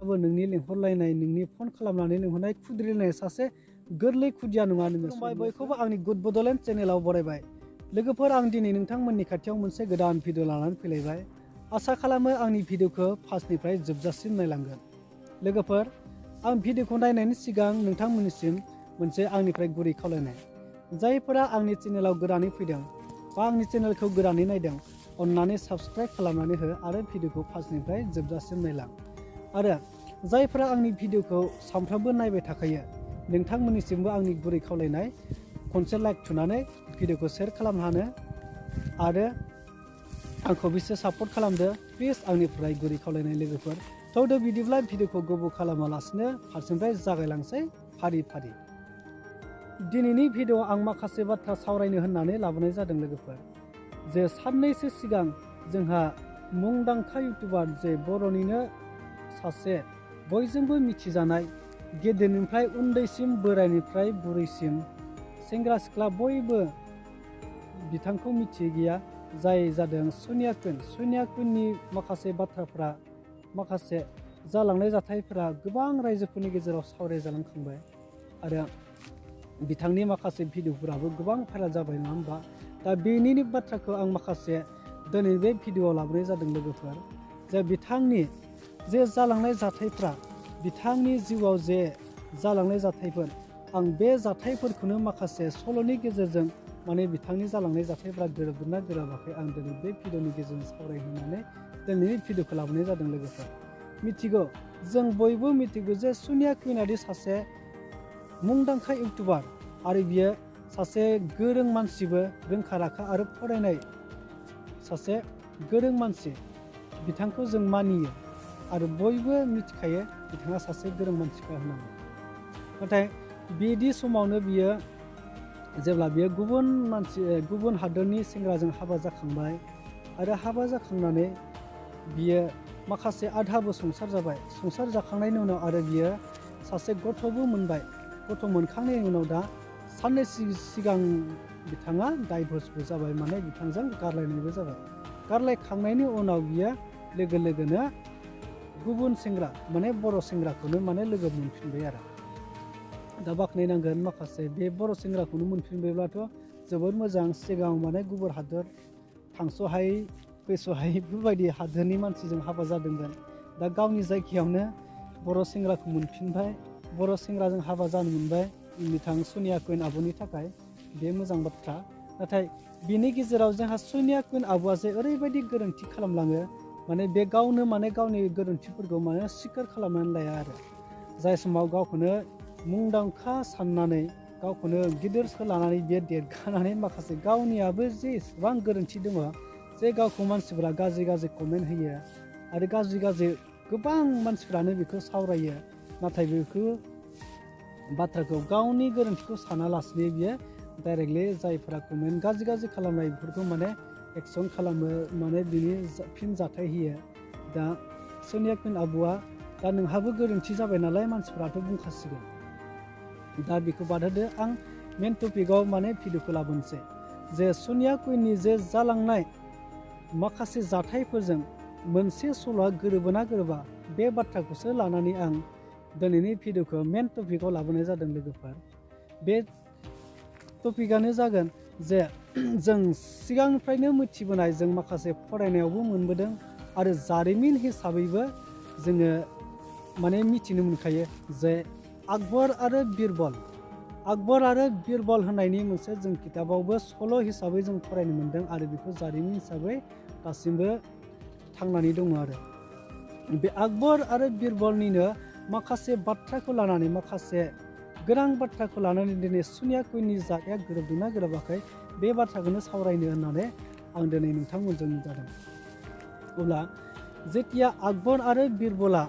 नोंनि लेंहरलायनाय नोंनि फन खालामनानै लेंहरनाय खुद्रिनाय सासे गोरलै खुदिया नङा नोङो। बयखौबो आंनि गुड बड'लेण्ड चेनेलाव बरायबाय। लोगोफोर, आं दिनै नोंथांमोननि खाथियाव मोनसे गोदान भिडिअ लानानै फैलायबाय। आसा खालामो आंनि भिडिअखौ फार्स्टनिफ्राय जोबजासिम नायलांगोन। लोगोफोर, आं भिडिअखौ नायनायनि सिगां नोंथांमोननिसिम मोनसे आंनिफ्राय गुरै खावलायनाय। जायफोरा आंनि चेनेलाव गोदानै फैदों बा आंनि चेनेलखौ गोदानै नायदों, अन्नानै साबस्क्राइब खालामनानै हो आरो भिडिअखौ फार्स्टनिफ्राय जोबजासिम नायलां। आरो जायफोरा आंनि भिडिअखौ सानफ्रोमबो नायबाय थाखायो, नोंथांमोननिसिमबो आंनि गुरै खावलायनाय, खनसे लाइक थुनानै भिडिअखौ शेयार खालामनो आरो आंखौ बिसोर सापर्ट खालामदो। प्लिज आंनिफ्राय गुरै खावलायनाय लोगोफोर। थौदो बिदिब्ला भिडिअखौ गोबाव खालामालासिनो फारसेनिफ्राय जागायलांसै फारि फारि। दिनैनि भिडिअ आं माखासे बाथ्रा सावरायनो होननानै लाबोनाय जादों लोगोफोर। जे साननैसो सिगां जोंहा मुंदांखा इउटुबार, जे बर'निनो सासे बयजोंबो मिथिजानाय, गेदेरनिफ्राय उन्दैसिम, बोरायनिफ्राय बुरैसिम, सेंग्रा सिख्ला बयबो बिथांखौ मिथियै गैया, जाय जादों सनिया कुइन। सनिया कुइननि माखासे बाथ्राफ्रा, माखासे जालांनाय जाथायफोरा गोबां रायजोफोरनि गेजेराव सावरायजालांखांबाय आरो बिथांनि माखासे भिडिअफोराबो गोबां भाइराल जाबाय, नङा होमबा? दा बेनिनो बाथ्राखौ आं माखासे दिनै बे भिडिअआव लाबोनाय जादों लोगोफोर। जे बिथांनि जे जालांनाय जाथायफ्रा, बिथांनि जिउआव जे जालांनाय जाथायफोर, आं बे जाथायफोरखौनो माखासे सल'नि गेजेरजों माने बिथांनि जालांनाय जाथायफ्रा गोरोबदोंना गोरोबाखै, आं दिनै बे भिडिअनि गेजेरजों सावरायहोनानै दिनैनि भिडिअखौ लाबोनाय जादों लोगोफोर। मिथिगौ, जों बयबो मिथिगौ जे सनिया कुइनआदि सासे मुंदांखा इउटुबार आरो बियो सासे गोरों मानसिबो, रोंखा राखा आरो फरायनाय सासे गोरों मानसि। बिथांखौ जों मानियो आरो बयबो मिथिखायो बिथाङा सासे गोरों मानसिखा होननानै। नाथाय बिदि समावनो बियो, जेब्ला बियो गुबुन हादोरनि सेंग्राजों हाबा जाखांबाय आरो हाबा जाखांनानै बियो माखासे आधाबो संसार जाबाय। संसार जाखांनायनि उनाव आरो बियो सासे गथ'बो मोनबाय। गथ' मोनखांनायनि उनाव दा साननैसो सिगां बिथाङा डाइभर्सबो जाबाय, माने बिथांजों गारलायनायबो जाबाय। गारलायखांनायनि उनाव बियो लोगो लोगोनो गुबुन सेंग्रा, माने बर' सेंग्राखौनो माने लोगो मोनफिनबाय आरो। दा बाख्नायनांगोन, माखासे बे बर' सेंग्राखौनो मोनफिनबायब्लाथ' जोबोद मोजां। सिगाङाव माने गुबुन हादोर थांस'हायै फैस'हायै बेफोरबायदि हादोरनि मानसिजों हाबा जादोंमोन। दा गावनि जायगायावनो बर' सेंग्राखौ मोनफिनबाय, बर' सेंग्राजों हाबा जानो मोनबाय। बिथां सनिया कुइन आब'नि थाखाय बे मोजां बाथ्रा। नाथाय बिनि गेजेराव जोंहा सनिया कुइन आब'आ जे ओरैबायदि गोरोन्थि खालामलाङो, माने बे गावनो माने गावनि गोरोन्थिफोरखौ माने सिकार खालामनानै लाया आरो। जाय समाव गावखौनो मुंदांखा साननानै, गावखौनो गिदिरखौ लानानै बियो देरगानानै माखासे गावनियाबो जे एसेबां गोरोन्थि दङ, जे गावखौ मानसिफोरा गाज्रि गाज्रि कमेन्ट होयो आरो गाज्रि गाज्रि गोबां मानसिफ्रानो बेखौ सावरायो। नाथाय बेखौ बाथ्राखौ गावनि गोरोन्थिखौ सानालासिनो बियो डाइरेक्टलि जायफोरा कमेन्ट गाज्रि गाज्रि खालामनाय बेफोरखौ माने एक्सन खालामो, माने बिनि फिन जाथाय होयो। दा सनिया कुइन आब'आ, दा नोंहाबो गोरोन्थि जाबाय नालाय मानसिफ्राथ' बुंखासिगोन। दा बेखौ बाद होदो, आं मेन टपिकआव माने भिडिअखौ लाबोनोसै। जे सनिया कुइननि जे जालांनाय माखासे जाथायफोरजों मोनसे सल'आ गोरोबोना गोरोबा, बे बाथ्राखौसो लानानै आं दिनैनि भिडिअखौ मेन टपिकआव लाबोनाय जादों लोगोफोर। बे टपिकआनो जागोन जे जों सिगांनिफ्रायनो मिथिबोनाय, जों माखासे फरायनायावबो मोनबोदों आरो जारिमिन हिसाबैबो जोङो माने मिथिनो मोनखायो जे आकबर आरो बिरबल, आकबर आरो बिरबल होननायनि मोनसे जों खिताबावबो सल' हिसाबै जों फरायनो मोन्दों आरो बेखौ जारिमिन हिसाबै दासिमबो थांनानै दङ आरो। बे आकबर आरो बिरबलनिनो माखासे बाथ्राखौ लानानै, माखासे गोनां बाथ्राखौ लानानै दिनै सनिया कुइननि जाथाया गोरोबदोंना गोरोबाखै, बे बाथ्राखौनो सावरायनो होननानै आं दिनै नोंथांमोनजों नुजादों। अब्ला जेतिया आकबर आरो बिरबला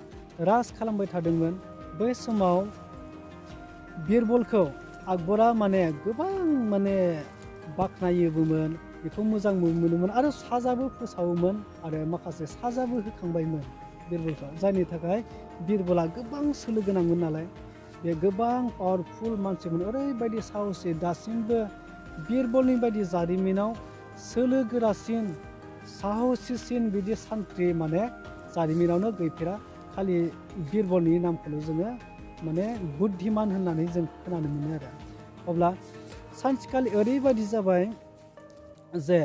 राज खालामबाय थादोंमोन, बै समाव बिरबलखौ आकबरा माने गोबां माने बाख्नायोबोमोन, बेखौ मोजां मोनोमोन आरो साजाबो फोसावोमोन आरो माखासे साजाबो होखांबायमोन बिरबलखौ। जायनि थाखाय बिरबला गोबां सोलो गोनांमोन नालाय, बे गोबां पावारफुल मानसिमोन, ओरैबायदि साहसि। दासिमबो बिरबलनि बायदि जारिमिनाव सोलो गोरासिन, साहसिसिन बिदि सान्थ्रि माने जारिमिनावनो गैफेरा खालि बिरबलनि नामखौल' जोङो माने बुद्धिमान होननानै जों खोनानो मोनो आरो। अब्ला सानसेखालि ओरैबायदि जाबाय जे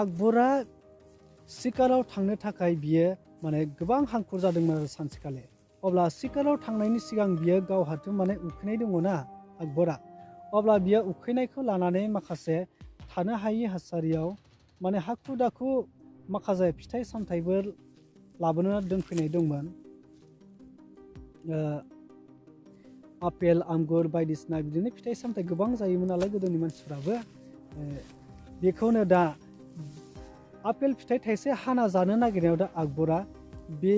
आकबरा शिकाराव थांनो थाखाय बियो माने गोबां हांखुर जादोंमोन आरो सानसेखालि। अब्ला शिकाराव थांनायनि सिगां बियो गावहाथ' माने उखैनाय दङना आकबरा। अब्ला बियो उखैनायखौ लानानै माखासे थानो हायि हासारियाव माने हाखु दाखु माखासे फिथाइ सामथाइफोर लाबोना दोनफैनाय दंमोन। आपेल आंगुर बायदिसिना बिदिनो फिथाइ सामथाइ गोबां जायोमोन नालाय गोदोनि मानसिफ्राबो। बेखौनो दा आपेल फिथाइ थाइसे हाना जानो नागिरनायाव दा आकबरा बे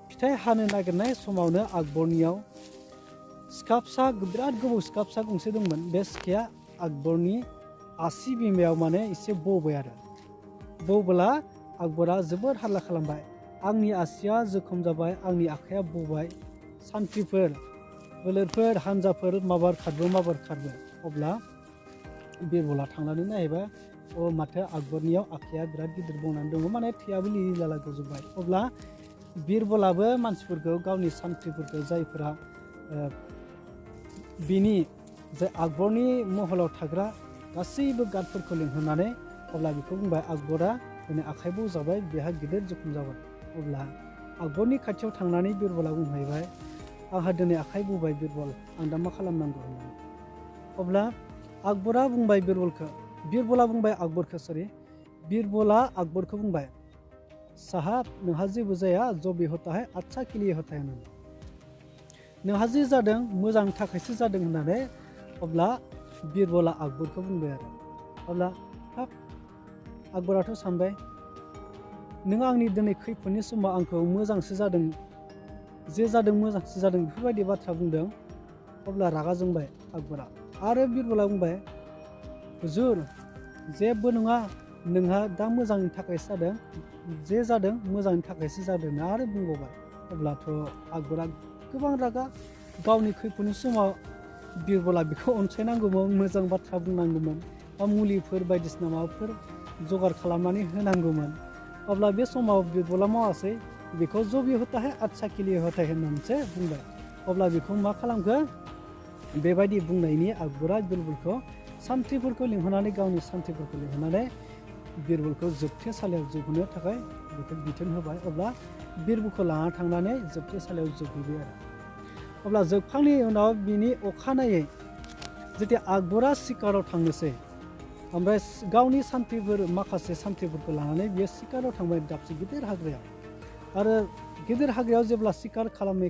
फिथाइ हानो नागिरनाय समावनो आकबरनियाव सिखा फिसा बिराद गोबौ सिखा फिसा गंसे दंमोन। बे सिखाया आकबरनि आसि बिमायाव माने एसे बौबाय आरो। बौब्ला आकबरा जोबोद हाल्ला खालामबाय, आंनि आसिया जोखोम जाबाय, आंनि आखाइया बौबाय, सान्थ्रिफोर फोलेरफोर हान्जाफोर माबार खारबो। अब्ला बिरबला थांनानै नायहैबाय, माथो आकबरनियाव आखाइया बिराद गिदिर बौनानै दङ, माने थैयाबो लिलिलाला गजोब्बाय। अब्ला बिरबलाबो मानसिफोरखौ गावनि सान्थ्रिफोरखौ जायफोरा बिनि जे आकबरनि महलाव थाग्रा गासैबो गार्डफोरखौ लिंहरनानै अब्ला बेखौ बुंबाय, आकबरा दिनै आखाइ बौजाबाय, बेहा गिदिर जखम जाबाय। अब्ला आकबरनि खाथियाव थांनानै बिरबला बुंहैबाय, आंहा दिनै आखाइ बौबाय बिरबल, आं दा मा खालामनांगौ होननानै। अब्ला बिरबला बुंबाय बिरबला आकबरखौ बुंबाय, साहाब नोंहा जेबो जाया, जो भी होता है अच्छा के लिए होता है होननानै। नोंहा जे जादों मोजांनि थाखायसो जादों होननानै अब्ला बिरबला आकबरखौ बुंबाय आरो। अब्ला हाब आकबराथ' सानबाय, नों आंनि दिनै खैफोदनि समाव आंखौ मोजांसो जादों, जे जादों मोजांसो जादों बेफोरबायदि बाथ्रा बुंदों। अब्ला रागा जोंबाय आकबरा। आरो बिरबला बुंबाय, हुजुर जेबो नङा, नोंहा दा मोजांनि थाखायसो जादों, जे जादों मोजांनि थाखायसो जादों आरो बुंबावबाय। अब्लाथ' आकबरा गोबां रागा, गावनि खैफोदनि समाव बिरबला बेखौ अनसायनांगौमोन, मोजां बाथ्रा बुंनांगौमोन, बा मुलिफोर बायदिसिना माबाफोर जगार खालामनानै होनांगौमोन। अब्ला बे समाव बिरबला मावासै, बेखौ जो भी होता है अच्छा के लिए होता है होननानैसो बुंबाय। अब्ला बेखौ मा खालामखो, बेबायदि बुंनायनि आकबरा बिरबलखौ सान्थ्रिफोरखौ लिंहरनानै गावनि सान्थ्रिफोरखौ लिंहरनानै बिरबलखौ जोबथेसालियाव जोबहोनो थाखाय बेखौ बिथोन होबाय। अब्ला बिरबलखौ लाना थांनानै जोबथेसालियाव जोबहैबाय आरो। अब्ला जोबखांनायनि उनाव बिनि अखानायै जेथिया आकबरा शिकाराव थांनोसै, ओमफ्राय गावनि माखासे सान्थ्रिफोरखौ लानानै बियो शिकाराव थांबाय दाबसे गिदिर हाग्रायाव। आरो गिदिर हाग्रायाव जेब्ला शिकार खालामै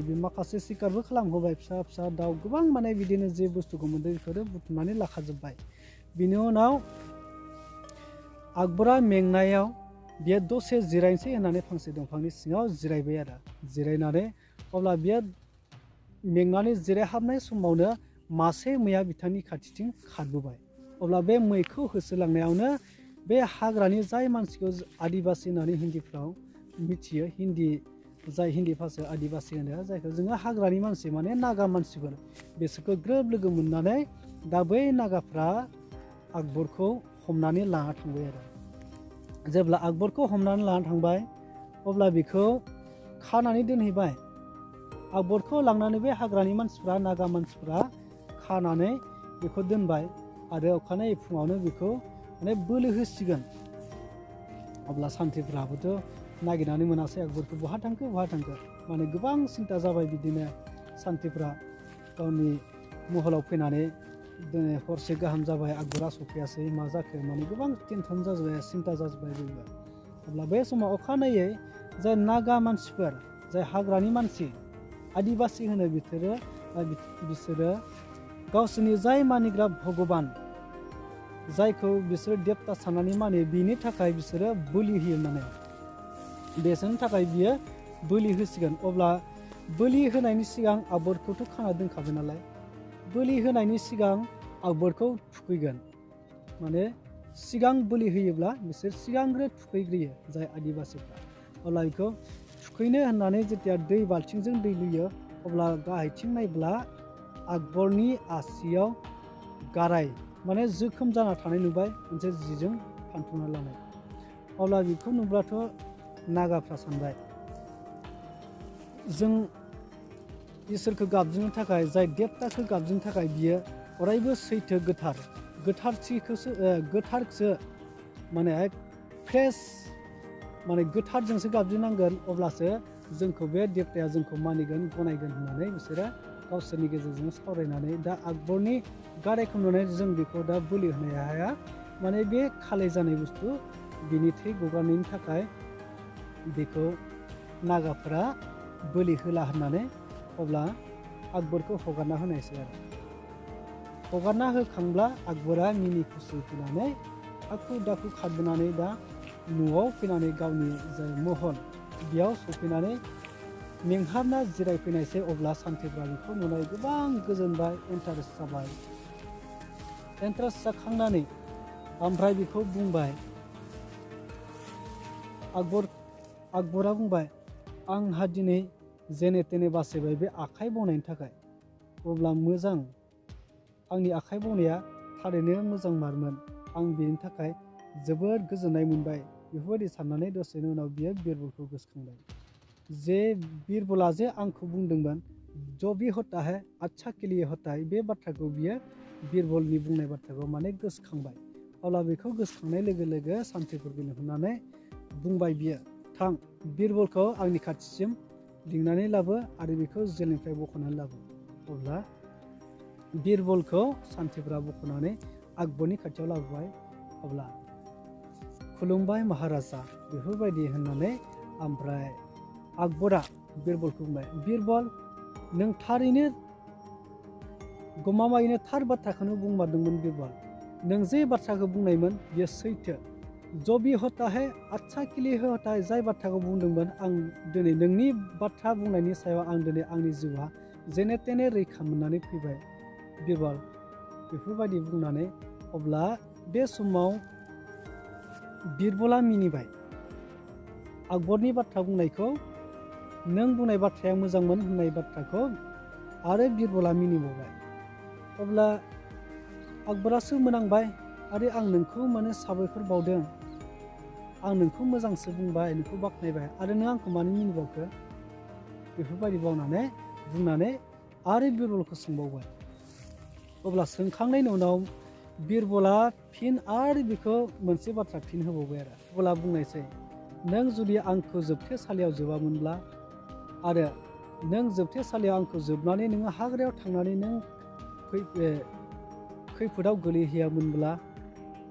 बे माखासे शिकारबो खालामहोबाय, फिसा फिसा दाउ गोबां माने बिदिनो जे बुस्थुखौ मोनदों बेखौनो बुथुमनानै लाखाजोब्बाय। बिनि उनाव आकबरा मेंनायाव बियो दसे जिरायनोसै होननानै फांसे दंफांनि सिङाव जिरायबाय आरो। जिरायनानै अब्ला बियो मेंनानै जिरायहाबनाय समावनो मासे मैया बिथांनि खाथिथिं खारबोबाय। अब्ला बे मैखौ होसोलांनायावनो बे हाग्रानि जाय मानसिखौ आदिबासि होननानै हिन्दीफ्राव मिथियो, जाय हिन्दी भाषायाव आदिबासि होनो, जायखौ जोङो हाग्रानि मानसि माने नागा मानसिफोर, बिसोरखौ ग्रोब लोगो मोननानै दा बै नागाफ्रा आकबरखौ हमनानै लाना थांबाय आरो। जेब्ला आकबरखौ हमनानै लाना थांबाय, अब्ला बेखौ खानानै दोनहैबाय। आकबरखौ लांनानै बे हाग्रानि मानसिफ्रा, नागा मानसिफ्रा खानानै बेखौ दोनबाय। आरो अखानायै फुङावनो बेखौ माने बोलो होसिगोन। अब्ला सान्थ्रिफ्राबोथ' नागिरनानै मोनासै आकबरखौ, बहा थांखो माने गोबां सिन्था जाबाय। बिदिनो सान्थ्रिफ्रा गावनि महलाव फैनानै दिनै हरसे गाहाम जाबाय, आकबरा सफैयासै, मा जाखो माने गोबां टेनसन जाजोब्बाय, सिन्था जाजोब्बाय बयबो। अब्ला बे समाव अखानायै जाय नागा मानसिफोर, जाय हाग्रानि मानसि आदिबासि होनो, बिसोरो गावसोरनि जाय मानिग्रा भगबान, जायखौ बिसोरो देबता साननानै मानियो, बिनि थाखाय बिसोरो बोलि होयो। माने बेसोरनि थाखाय बियो बोलि होसिगोन। अब्ला बोलि होनायनि सिगां आकबरखौथ' खाना दोनखाबाय नालाय, बोलि होनायनि सिगां आकबरखौ थुखैगोन। माने सिगां बोलि होयोब्ला बिसोर सिगांग्रो थुखैग्रोयो जाय आदिबासिफ्रा। अब्ला बेखौ थुखैनो होननानै जेथिया दै बाल्थिंजों दै लुयो, अब्ला गाहायथिं नायब्ला आकबरनि आसियाव गाराय माने जोखोम जाना थानाय नुबाय, मोनसे जिजों फानथुमना लानाय। अब्ला बेखौ नुब्लाथ' नागाफ्रा सानबाय, जों इसोरखौ गाबज्रिनो थाखाय जाय देबताखौ गाबज्रिनो थाखाय बियो अरायबो सैथो गोथारसो माने फ्रेश माने गोथारजोंसो गाबज्रिनांगोन अब्लासो जोंखौ बे देबताया जोंखौ मानिगोन गनायगोन होननानै बिसोरो गावसोरनि गेजेरजों सावरायनानै दा आकबरनि गारायखौ नुनानै जों बेखौ दा बोलि होनो हाया माने बे खालाय जानाय बुस्थु बिनि थै गगारनायनि थाखाय बेखौ नागाफोरा बोलि होला होननानै अब्ला आकबरखौ हगारना होनायसै आरो हगारना होखांब्ला आकबरा मिनि खुसि फैनानै हाखु दाखु खारबोनानै दा न'आव फैनानै गावनि जाय महल बेयाव सफैनानै मेंहाबना जिरायफैनायसै अब्ला सान्थ्रिफ्रा बेखौ नुनानै गोबां गोजोनबाय इन्टारेस्ट जाबाय इन्टारेस्ट जाखांनानै ओमफ्राय बेखौ बुंबाय आकबरा बुंबाय आंहा दिनै जेने तेने बासायबाय बे आखाइ बावनायनि थाखाय अब्ला मोजां आंनि आखाइ बावनाया थारैनो मोजां मारमोन आं बेनि थाखाय जोबोद गोजोननाय मोनबाय बेफोरबायदि साननानै दसेनि उनाव बियो बिरबलखौ गोसोखांबाय जे बिरबला जे आंखौ बुंदोंमोन जो भी होता है अच्छा के लिए होता है बे बाथ्राखौ बियो बिरबलनि बुंनाय बाथ्राखौ माने गोसोखांबाय अब्ला बेखौ गोसोखांनाय लोगो लोगो सान्थ्रिफोरखौ लिंहरनानै बुंबाय बियो थां बिरबलखौ आंनि खाथिसिम लिंनानै लाबो आरो बेखौ जेलनिफ्राय बख'नानै लाबो अब्ला बिरबलखौ सान्थ्रिफ्रा बख'नानै आकबरनि खाथियाव लाबोबाय अब्ला खुलुमबाय महाराजा बेफोरबायदि होननानै ओमफ्राय आकबरा बिरबलखौ बुंबाय बिरबल नों थारैनो गमामायैनो थार बाथ्राखौनो बुंमारदोंमोन बिरबल नों जे बाथ्राखौ बुंनायमोन बेयो सैथो जो भी होता है अच्छा के लिए होता है जाय बाथ्राखौ बुंदोंमोन आं दिनै नोंनि बाथ्रा बुंनायनि सायाव आं दिनै आंनि जिउआ जेने तेने रैखा मोननानै फैबाय बिरबल बेफोरबायदि बुंनानै अब्ला बे समाव बिरबला मिनिबाय आकबरनि बाथ्रा बुंनायखौ नों बुंनाय बाथ्राया मोजांमोन होननाय बाथ्राखौ आरो बिरबला मिनिबावबाय अब्ला आकबरासो मोनांबाय आरो आं नोंखौ माने साबायखर बावदों आं नोंखौ मोजांसो बुंबाय नोंखौ बाख्नायबाय आरो नों आंखौ मानो मिनिबावखो बेफोरबायदि बुंनानै आरो बिरबलखौ सोंबावबाय अब्ला सोंखांनायनि उनाव बिरबला फिन आरो बेखौ मोनसे बाथ्रा फिन होबावबाय आरो अब्ला बुंनायसै नों जुदि आंखौ जोबथेसालियाव जोबामोनब्ला आरो नों जोबथेसालियाव आंखौ जोबनानै नोङो हाग्रायाव थांनानै नों खैफोदाव गोलैहैयामोनब्ला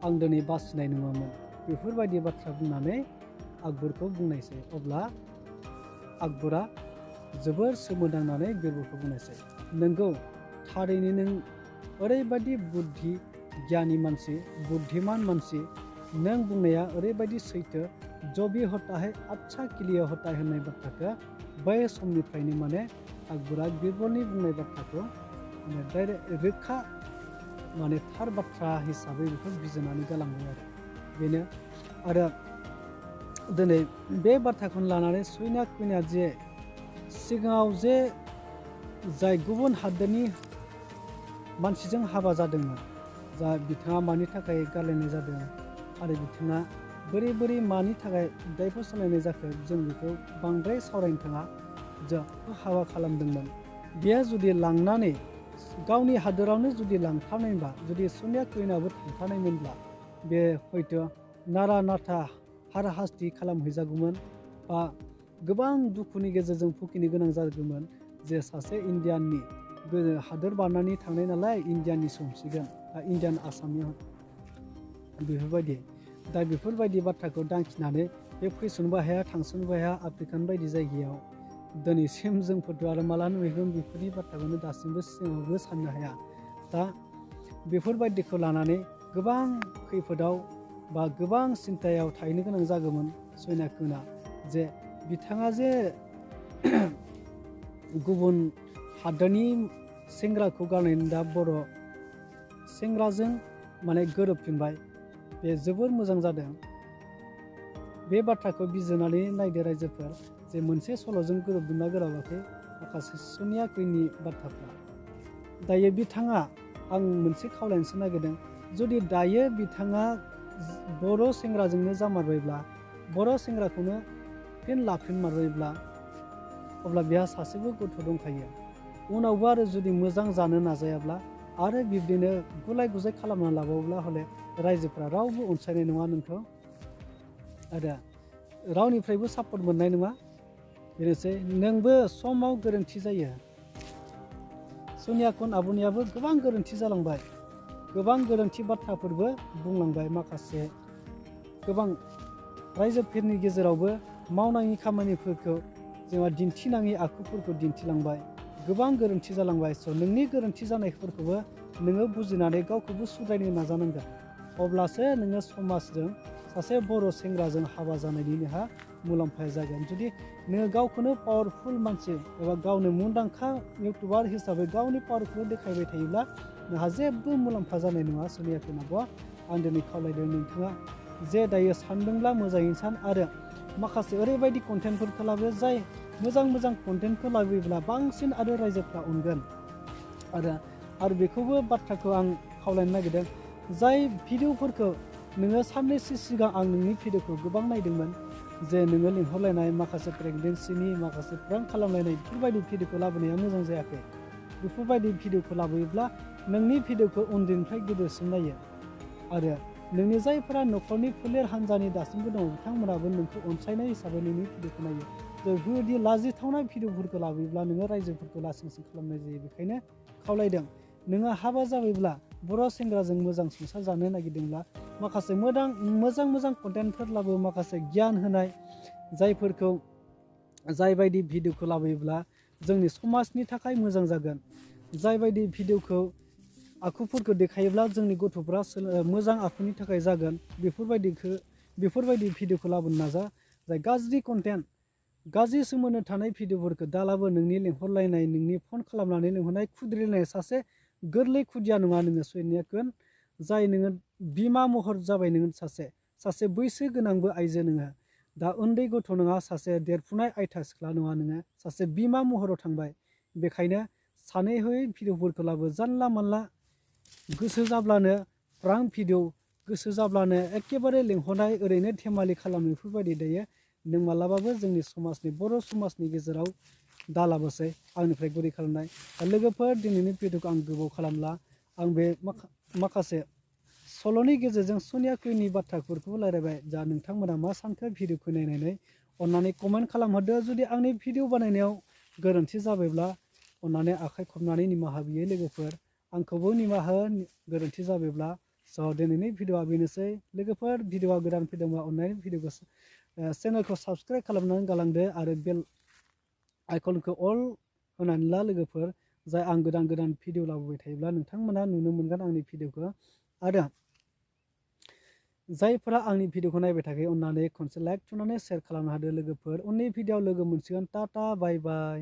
आं दिनै बासिनाय नङामोन बेफोरबायदि बाथ्रा बुंनानै आकबरखौ बुंनायसै अब्ला आकबरा जोबोर सोमोनांनानै बिरबलखौ बुंनायसै नोंगौ थारैनो नों ओरैबायदि बुद्धि गियानि मानसि बुद्धिमान मानसि नों बुंनाया ओरैबायदि सैथो जो भी होता है अच्छा के लिए होता है होननाय बाथ्राखौ बै समनिफ्रायनो माने आकबरा बिरबलनि बुंनाय बाथ्राखौ माने डाइरेक्ट रोखा माने थार बाथ्रा हिसाबै बेखौ बिजिरनानै गालांबाय आरो बेनो आरो दिनै बे बाथ्राखौनो लानानै सैना कुइना जे सिगाङाव जे जाय गुबुन हादोरनि मानसिजों हाबा जादोंमोन जा बिथाङा मानि थाखाय गारलायनाय जादों आरो बिथाङा बोरै मानि थाखाय दायफोर सोलायनाय जाखो जों बेखौ बांद्राय सावरायनो थाङा जों हाबा खालामदोंमोन बेयो जुदि लांनानै गावनि हादोरावनो जुदि लांथारनायबा जुदि सनिया कुइनाबो थांथारनायमोनब्ला बे हयथ' नारा नाथा हाराहास्ति खालामहैजागौमोन बा गोबां दुखुनि गेजेरजों भुगिनो गोनां जागौमोन जे सासे इण्डियाननि हादोर बारनानै थांनाय नालाय इण्डियाननि संसिगोन इण्डियान आसामनि बेफोरबायदि दा बेफोरबायदि बाथ्राखौ दांखिनानै बे फैसनबो हाया थांसनबो हाया आफ्रिकान बायदि जायगायाव दिनैसिम जोंफोरथ' आरो माला नुहैगोन बेफोरनि बाथ्राखौनो दासिमबो सिगाङावबो साननो हाया दा बेफोरबायदिखौ लानानै गोबां खैफोदाव बा गोबां सिन्थायाव थाहैनो गोनां जागौमोन सैना कुइना जे बिथाङा जे गुबुन हादोरनि सेंग्राखौ गारनानै दा बर' सेंग्राजों माने गोरोबफिनबाय बे जोबोर मोजां जादों बे बाथ्राखौ बिजिरनानै नायदो रायजोफोर जे मोनसे सल'जों गोरोबदोंना गोरोबाखै माखासे सनिया कुइननि बाथ्राफ्रा दायो बिथाङा आं मोनसे खावलायनोसो नागिरदों जुदि दायो बिथाङा बर' सेंग्राजोंनो जामारबायब्ला बर' सेंग्राखौनो फिन लाफिनमारबायब्ला अब्ला बेहा सासेबो गथ' दंखायो। उनावबो आरो जुदि मोजां जानो नाजायाब्ला आरो बिब्दिनो गुलाय गुजाय खालामना लाबावब्ला हले रायजोफ्रा रावबो अनसायनाय नङा नोंखौ आरो रावनिफ्रायबो सापर्ट मोननाय नङा। बेनोसै नोंबो समाव गोरोन्थि जायो। सनियाकुन आब'नियाबो गोबां गोरोन्थि जालांबाय, गोबां गोरोन्थि बाथ्राफोरबो बुंलांबाय, माखासे गोबां रायजोफोरनि गेजेरावबो मावनाङि खामानिफोरखौ जेनेबा दिन्थिनाङि आखुफोरखौ दिन्थिलांबाय, गोबां गोरोन्थि जालांबाय। स' नोंनि गोरोन्थि जानायफोरखौबो नोङो बुजिनानै गावखौबो सुद्रायनो नाजानांगोन। अब्लासो नोङो समाजजों सासे बर' सेंग्राजों हाबा जानायनि नोंहा मुलाम्फाया जागोन। जुदि नोङो गावखौनो पावारफुल मानसि एबा गावनो मुंदांखा इउटुबार हिसाबै गावनि पावारखौनो देखायबाय थायोब्ला नोंहा जेबो मुलाम्फा जानाय नङा। सनियाकुन आब'आ आं दिनै खावलायदों नोंथाङा जे दायो सानदोंब्ला मोजाङैनो सान आरो माखासे ओरैबायदि कन्टेन्टफोरखौ लाबो जाय मोजां मोजां कन्टेन्टखौ लाबोयोब्ला बांसिन आरो रायजोफ्रा अनगोन। आरो बेखौबो बाथ्राखौ आं खावलायनो नागिरदों, जाय भिडिअफोरखौ नोङो साननैसो सिगां आं नोंनि भिडिअखौ गोबां नायदोंमोन, जे नोङो लिंहरलायनाय माखासे प्रेगनेन्सिनि माखासे प्रेंक खालामलायनाय बेफोरबायदि भिडिअखौ लाबोनाया मोजां जायाखै। बेफोरबायदि भिडिअखौ लाबोयोब्ला नोंनि भिडिअखौ उन्दैनिफ्राय गिदिरसिम नायो आरो नोंनि जायफोरा न'खरनि फोलेर हान्जानि दासिमबो दङ बिथांमोनाबो नोंखौ अनसायनाय हिसाबै नोंनि भिडिअखौ नायो। बेफोरबायदि लाजिथावना भिडिअफोरखौ लाबोयोब्ला नोङो रायजोफोरखौ लासिं सिं खालामनाय जायो। बेखायनो खावलायदों नोङो हाबा जाबायब्ला बर' सेंग्राजों मोजां संसार जानो नागिरदोंब्ला माखासे मोजां कन्टेन्टफोर लाबो, माखासे गियान होनाय जायफोरखौ जायबायदि भिडिअखौ लाबोयोब्ला जोंनि समाजनि थाखाय मोजां जागोन, जायबायदि भिडिअखौ आखुफोरखौ देखायोब्ला जोंनि गथ'फ्रा मोजां आखुनि थाखाय जागोन, बेफोरबायदि भिडिअखौ लाबोनो नाजा। जाय गाज्रि कन्टेन्ट, गाज्रि सोमोन्दो थानाय भिडिअफोरखौ दालाबो। नोंनि लेंहरलायनाय, नोंनि फन खालामनानै लेंहरनाय खुद्रिलायनाय सासे गोरलै खुदिया नङा नोङो सनियाकुन, जाय नोङो बिमा महर जाबाय। नोङो सासे बैसो गोनांबो आइजो नोङो, दा उन्दै गथ' नङा, सासे देरफुनाय आयथा सिख्ला नङा, नोङो सासे बिमा महराव थांबाय। बेखायनो सानै हयै भिडिअफोरखौ लाबो, जानला मानला गोसो जाब्लानो प्रांक भिडिअ, गोसो जाब्लानो एखेबारे लेंहरनाय ओरैनो धेमालि खालामो, बेफोरबायदि दायो नों मालाबाबो जोंनि समाजनि बर' समाजनि गेजेराव दालाबोसै। आंनिफ्राय गुरै खालामनाय लोगोफोर, दिनैनि भिडिअखौ आं गोबाव खालामला। आं बे माखासे सल'नि गेजेरजों सनियाकुननि बाथ्राफोरखौ रायलायबाय। जा नोंथांमोना मा सानखो भिडिअखौ नायनानै अन्नानै कमेन्ट खालामहरदो। जुदि आंनि भिडिअ बानायनायाव गोरोन्थि जाबायब्ला अन्नानै आखाइ खबनानै निमाहा बियो लोगोफोर, आंखौबो निमाहा हो गोरोन्थि जाबायब्ला। स' दिनैनि भिडिअआ बेनोसै लोगोफोर। भिडिअआ गोदान फैदोंबा अन्नानै भिडिअखौ चेनेलखौ साबसक्राइब खालामनानै गालांदो आरो बेल आइकनखौ अल होनानै ला लोगोफोर। जाय आं गोदान भिडिअ लाबोबाय थायोब्ला नोंथांमोना नुनो मोनगोन आंनि भिडिअखौ। आरो जायफोरा आंनि भिडिअखौ नायबाय थाखै अन्नानै खनसे लाइक थुनानै शेयार खालामनो हादो लोगोफोर। उननि भिडिअआव लोगो मोनसिगोन। टाटा बाय बाय।